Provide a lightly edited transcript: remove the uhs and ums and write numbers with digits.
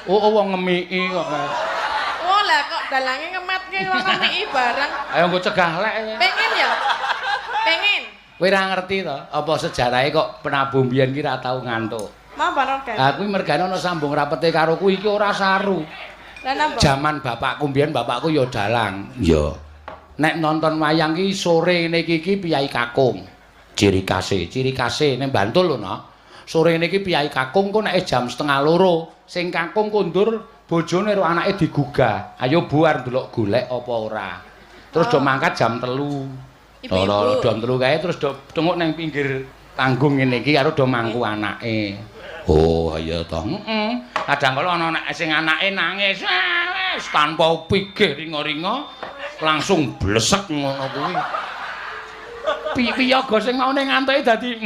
Oh, oh, wong ngemiki kok. Oh lah kok dalange ngematke wong ngemiki bareng. Ayo nggo cegah lek. Pengen ya? Pengen. Kowe ora ngerti to, apa sejarahe kok penabuh mbiyen ki ora tau ngantuk. Napa organ? Lah kuwi mergane ana sambung rapete karo kuwi iki ora saru. Lah napa? Jaman bapakku mbiyen, bapakku ya dalang. Iya. Nek nonton wayang ki sore ngene iki iki piyai kakung. Ciri khase, ciri khase ning Bantul lho, Nok. Sore ngene iki piyai kakung kok nek jam 1:30, sing kakung kondur bojone karo anake digugah. Ayo buar ndelok golek apa ora. Terus do mangkat jam 3. Ibu-ibu. Jam 3 kae terus do tenguk nang pinggir panggung ngene iki karo do mangku anake. Oh, iya toh. Heeh. Kadang kala ana nek sing anake nangis, wis tanpa pikir ringa-ringa langsung blesek ngono kuwi. Piyaga sing maune ngantuke dadi.